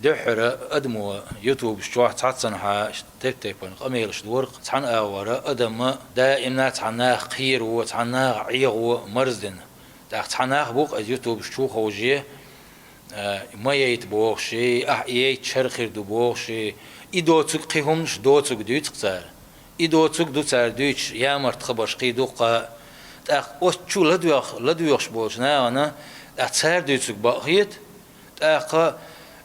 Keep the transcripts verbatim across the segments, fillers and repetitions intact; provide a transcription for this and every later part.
Дуьххьара адамо ютубаш чохь цхьаццанхьа тайп-тайпана къамелаш дора-кх. Цхьана агӀора адам даимна цхьа нах кхеро, цхьа нах Ӏехо марздина. ТӀаккха цхьа нах бу-кх иза ютубаш чу ховше, а, ма яйта бохуш, ахь и яйта шархир ду бохуш, и доцург кхин хӀуманаш доцург дуьйцу-кх цара. И доцург ду цара дуьйцуш ямарта хабарш кхин дуккха. ТӀаккха оцу чу ладоьгӀ-, ладоьгӀуш болчу нахана, тӀаккха цара дуьйцург бакъ хета, тӀаккха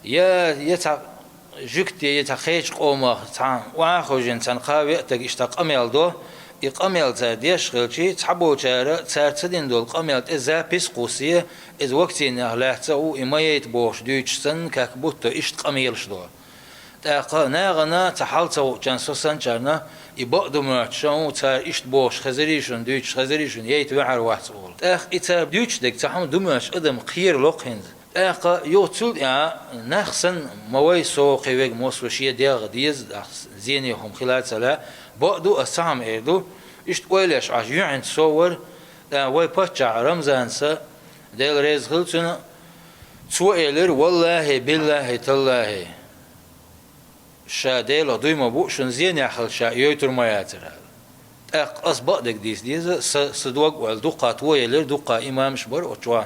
я, я цхьа жуьгти, я цхьа кхечу къомах цхьа охьа а хевшина, царна кхаа-веа стаг иштта къамел до, и къамел цара деш хилчи, цхьаболчара цара ца дина долу къамел тӀе запись а кхуссий, иза вакцинех лаьцна а ву, и ма яйта бохуш дуьйцуш санна, как будто иштта къамелаш до. ТӀаккха нахана цхьа хьал ца хуучарна, со санначарна, и бакъ ду моьттуш а ву, цара иштта бохуш хезарий шуна, дуьйцуш хезарий шуна, яйта ваьхьар вац олу. ТӀаккха и цара дуьйцуш дерг цхьа хӀума ду моьттуш адам кхера ло-кх хӀинца. ТӀаккха юха цул тӀаьхьа нах санна, ма вай, со, кхин верг массо а шен дегӀ деза, тӀаккха зене хӀума хила ца лаьа, бакъ ду, ас цхьа хӀума эр ду, иштта ойла еш Ӏаш юьхьанца со вара, тӀаккха вай паччахь Рамзанца, Дела реза хила цунна, цо элира: «Валлахьи, биллахьи, таллахьи, ша Делах дуй ма бу, шуна зенехь хилча ша йойтур ма яцара», — аьлла. ТӀаккха ас бакъдерг дийца деза, сан, сан дог-ойла дуккха тоелира, дуккха имамаш бара оцу чохь.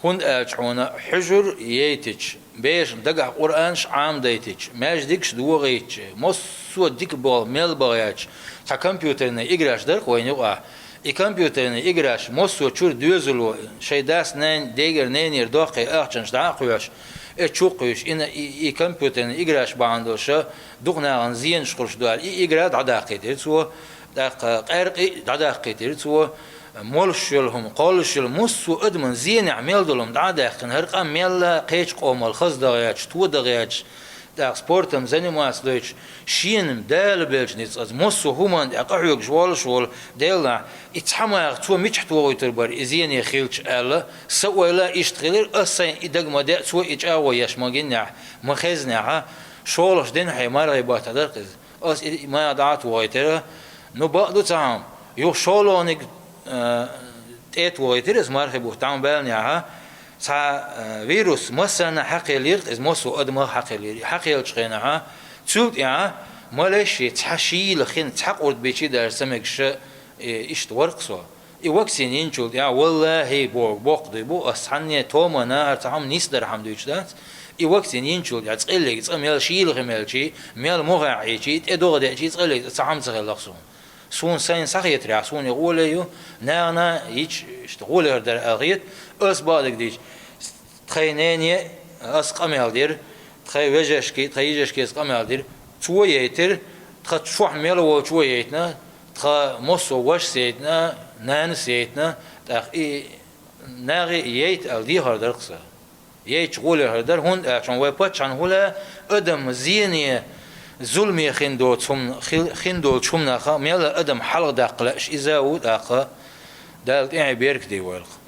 ХӀунда аьлча хьуна хьуьжар яйтича, берашна дагахь Къуръанаш Ӏамадайтича, маьждигаш дохийтича, массо а дика болу мел бахьа яьлча, цхьа компьютерный играш дара-кх вайна юкъахь. И компьютерный играш массо а чуьра доьзало, шайн дас-нанна, дегара-ненера доккхий ахчанаш дӀа а кхоьхьуш, э, чу а кхуьйсуш, и, и, и компьютерный играш бахьана долуша дукха нахана зенаш хуьлуш ду аьлла, и игра дӀадаккхийтира цо, тӀаккха къаьркъа и дӀадаккхийтира цо, молуш йолу хӀума, кхоллуш йолу, массо а адаман зенехь мел долу хӀума дӀа а даьккхина, хӀара къам мелла кхечу къомал хаза дагӀа яьлча, то дагӀа яьлча, тӀаккха спортом заниматься дойтуш, шена Дала беллачу ницкъаца массо а хӀуманна тӀе къахьоьгуш волуш волу Деллахь, и цхьа маха цо мичахь тохуьйтур бара и зене хилча аьлла, сан ойла иштта хилира, ас сайн и дага ма деа, цо и чӀагӀо еш ма гиннехь, ма хезнехь, шолгӀачу дийнахь мархий баттахь дара-кх иза. Ас и маха дӀа а тохийтира, ну, бакъ ду цхьа хӀума, юха шолгӀаниг, а, тӀе а тохийтира ас мархий бутт дӀа ма баьллинехь, цхьа, а, вирус массарна хьакхийлира-кх иза, массо а адамах хьакхийлира. Хьакхеллачу хенахь, цул тӀаьхьа ма лешший цхьа шийла хин, цхьа къурд бичий даже ца мегаш, э, иштта вара-кх со. И вакцина йинчул тӀаьхьа, валлахьи, боху, боккха дуй бу, ас цхьанне томана хӀара цхьа хӀума нисдархьама дуьйцуш дац. И вакцина йинчул тӀаьхьа цкъа а лерг цкъа мел шийла хи мелчий, мел муха Ӏийчий, тӀе догӀа деачий, цкъа а лерг цхьа хӀума ца хилла-кх суна. Суна сайна схьахетарехь, суна и гӀоле ю, нахана йича, иштта гӀоле хир дара аьлла хета, ас бакъдерг дийча, тхайн нене ас къамел дира, тхайн вежаршкий, тхайн йижаршкий ас къамел дира, цо яйтира, тхан чохь мел волчо яйтина, тхан массо а вашас яйтина, нанас яйтина, тӀаккха и нахе яйта аьлла дехар дара-кх сан. Яйтича гӀоле хир дара, хӀунда аьлча вай паччахьна хӀула адам зене, зуламе хин доцу хӀумна-, хи-, хин долчу хӀуманах мелла адам хьалха даккха лаьаш иза а ву, тӀаккха Дала тӀаьхье беркате войла-кх.